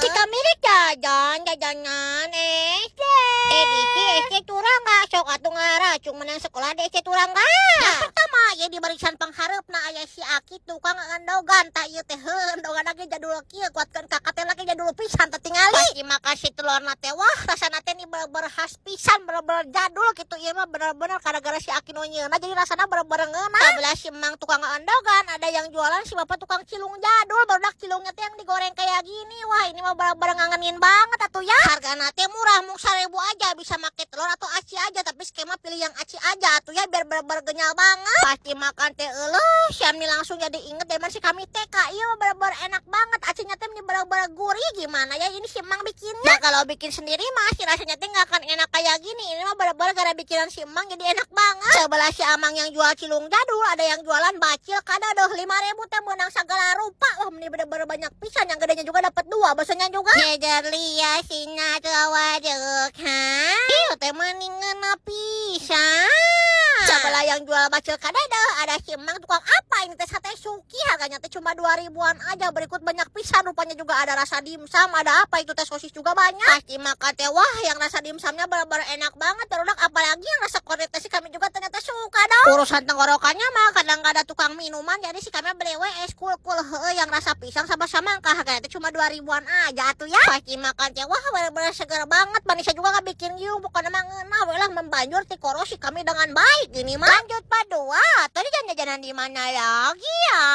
Si kami rek jajan jajanan SD. Edisi SD Turangga, sok atuh ngaracung menang sekolah di SD Turangga. Yang pertama ya, di barisan panghareupna aya si Aki tukang endogan. Tah, ieu teh heuh, endogan lagi jadul kieu, kuatkeun kakak teh lagi jadul pisan teh tingali. Pas dimakan si telurna teh, wah, rasana teh nih bener-bener khas pisan, bener-bener jadul gitu. Ieu mah bener-bener gara-gara si Aki nu nyieunna, jadi rasana bener-bener ngeunah. Sebelah si emang tukang endogan ada yang jualan, si bapak tukang cilung jadul. Barudak, cilungnya teh yang digoreng kayak gini. Wah, ini mah bener-bener ngangenin banget atuh ya. Hargana teh murah, mung 1.000 aja, bisa make telur atau aci aja, tapi skema pilih yang aci aja atuh ya, biar bener-bener kenyal banget. Pasti makan teh euleuh, siam nih langsung jadi inget zaman si kami TK. Iya, bener-bener enak banget. Acinya teh ini bener-bener gurih, gimana ya ini si emang bikinnya. Nah, kalau bikin sendiri mah si rasanya teh nggak akan enak kayak gini. Ini mah bener-bener gara bikinan si emang jadi enak banget. Sebelah si amang yang jual cilung jadul ada yang jualan bacil kadadoh, 5.000 teh menang segala rupa. Wah, ini bener-bener banyak pisan, yang gedenya juga dapat dua, baksonya juga. Jejer lia sina waduk ha. Ieu teh mani ngeunah pisan. Sebelah yang jual bacil kadadoh ada si emang tukang apa ini teh, sate suki, harganya teh cuma 2 ribuan aja, berikut banyak pisan rupanya, juga ada rasa dimsum, ada apa itu teh, sosis juga banyak. Pasti makan teh, wah, yang rasa dimsumnya bener-bener enak banget terus, apalagi yang rasa kornet teh si kami juga ternyata suka dong. Urusan tenggorokannya mah kadang gak ada tukang minuman, jadi si kami beli we es kul kul heueuh yang rasa pisang sama samangka, harganya teh cuma 2 ribuan aja tuh ya. Pasti makan teh, wah, bener-bener seger banget, manisnya juga gak bikin giung, pokoknya mah ngeunah we lah, membanjur tikoro si kami dengan baik gini mah. Lanjut part 2, tadi jajan-jajanan di mana lagi ya?